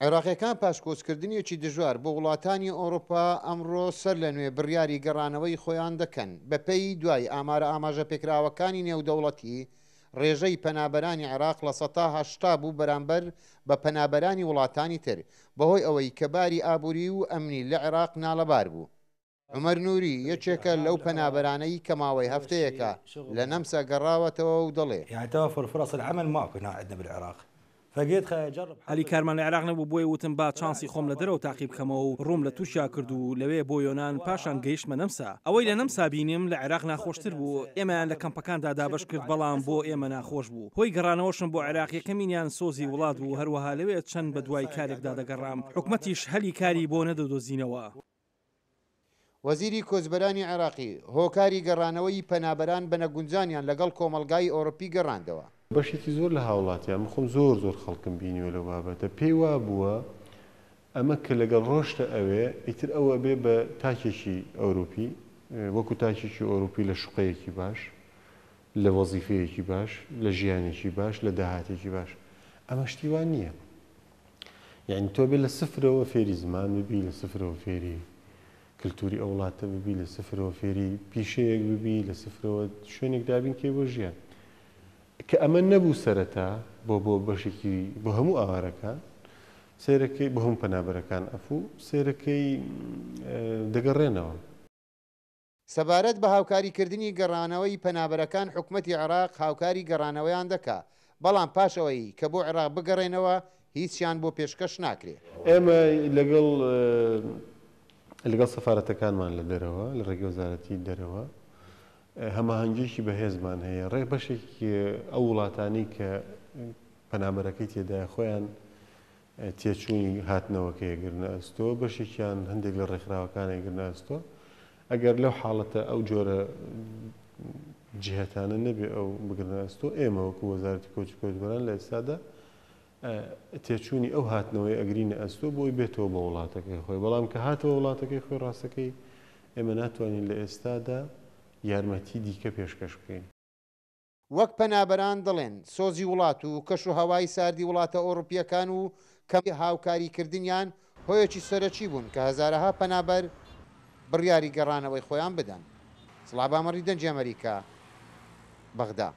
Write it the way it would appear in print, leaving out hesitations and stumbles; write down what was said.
عێراقیەکان پاش کۆچکردنێکی دژوار بۆ وڵاتانی ئەوروپا ئەمڕۆ سەر لە نوێ بڕیاری گەڕانەوەی خۆیان دەکەن. بەپێی دوای ئامارە ئاماژەپێکراوەکانی نێودەوڵەتی، ڕێژەی پەنابەرانی عێراق 80% بوو بەرامبەر بە پەنابەرانی وڵاتانی تر، بەهۆی ئەوەی کە باری ئابووری و ئەمنی لە عێراق نالەبار بوو. عومەر نوری، یەکێکە لەو پەنابەرانەی کە ماوەی هەفتەیەکە لە نەمسا گەڕاوەتەوە و دەڵێ. هەلی کارمان لە عێراق نەبوو، بۆیە وتم با چانسی خۆم لە دەرەوە تاقی بکەمەوە و ڕووم لە تورکیا کرد و لەوێ بۆ یۆنان، پاشان گەیشتمە نەمسا. ئەوەی لە نەمسا بینیم لە عێراق ناخۆشتر بوو، ئێمەیان لە کەمپەکاندا دابەش کرد، بەڵام بۆ ئێمە ناخۆش بوو. هۆی گەڕانەوەشم بۆ عێراق یەکەمینیان سۆزی وڵات بوو، هەروەها لەوێ چەند بەدوای کارێکدا دەگەڕام، حکومەتیش هەلی کاری بۆ نەدەدۆزینەوە. وەزیری کۆچبەرانی عێراقی هۆکاری گەڕانەوەی پەنابەران بە نەگونجانیان لەگەڵ کۆمەڵگای ئەوروپی گەڕاندەوە. بەشێکی زۆر لە هاوڵاتیان، من خۆم زۆر زۆر خەڵکم بینیوە لەو بابەتە، پێی وابووە ئەمە کە لەگەڵ ڕۆشتە ئەوێ ئیتر ئەو ئەبێ بە تاکێکی ئەوروپی، وەکو تاکێکی ئەوروپی لە شوقەیەکی باش، لە وەزیفەیەکی باش، لە ژیانێکی باش، لە داهاتێکی باش. ئەمە شتی وا نییە. یانی تۆ ئەبێ لە سفرەوە فێری زمان ببی، لە سفرەوە فێری کلتوری ئەو وڵاتە ببی، لە سفرەوە فێری پیشەیەک ببی، لە سفرەوە شوێنێک دابین کەی بۆ ژیان. کە ئەمە نەبوو سەرەتا بۆ بۆ بەشێکی بۆ هەموو ئاوارەکان سەیرەکەی بۆ هەموو پەنابەرەکان ئەفوو سەیرەکەی دەگەڕێنەوە. سەبارەت بە هاوکاریکردنی گەڕانەوەی پەنابەرەکان حکومەتی عێراق هاوکاری گەڕانەوەیان دەکا، بەڵام پاش ئەوەی کە بۆ عێراق بگەڕێنەوە هیچیان بۆ پێشکەش ناکرێ. ئێمە لەگەڵ لەگەڵ سەفارەتەکانمان لە دەرەوە لە ڕێگەی وەزارەتی دەرەوە هەماهەنگییەکی بەهێزمان هەیە، ڕێک بەشێکی ئەو وڵاتانەی کە پەنابەرەکەی تێدایە خۆیان تێچووی هاتنەوەکەی ئەگرنە ئەستۆ، بەشێکیان هەندێک لە ڕێکخراوەکان ئەیگرنە ئەستۆ، ئەگەر لەو حاڵەتە ئەو جۆرە جیهەتانە نەبێ ئەو بگرنە ئەستۆ، ئێمە وەکو وەزارەتی کۆچ و کۆچبەران لە ئێستادا تێچوونی ئەو هاتنەوەی ئەگرینە ئەستۆ بۆی بێتەوە بۆ وڵاتەکەی خۆی، بەڵام کە هاتەوە وڵاتەکەی خۆی ڕاستەکەی ئێمە ناتوانین لە ئێستادا یارمەتی دیکە پێشکەش بکەین. وەک پەنابەران دەڵێن، سۆزی وڵات و کەشوهەوای ساردی وڵاتە ئەوروپییەکان و کەمی هاوکاریکردنیان هۆیەکی سەرەکی بوون کە هەزارەها پەنابەر بڕیاری گەڕانەوەی خۆیان بدەن. سڵا بامەڕی دەنگی ئەمەریکا، بەغدا.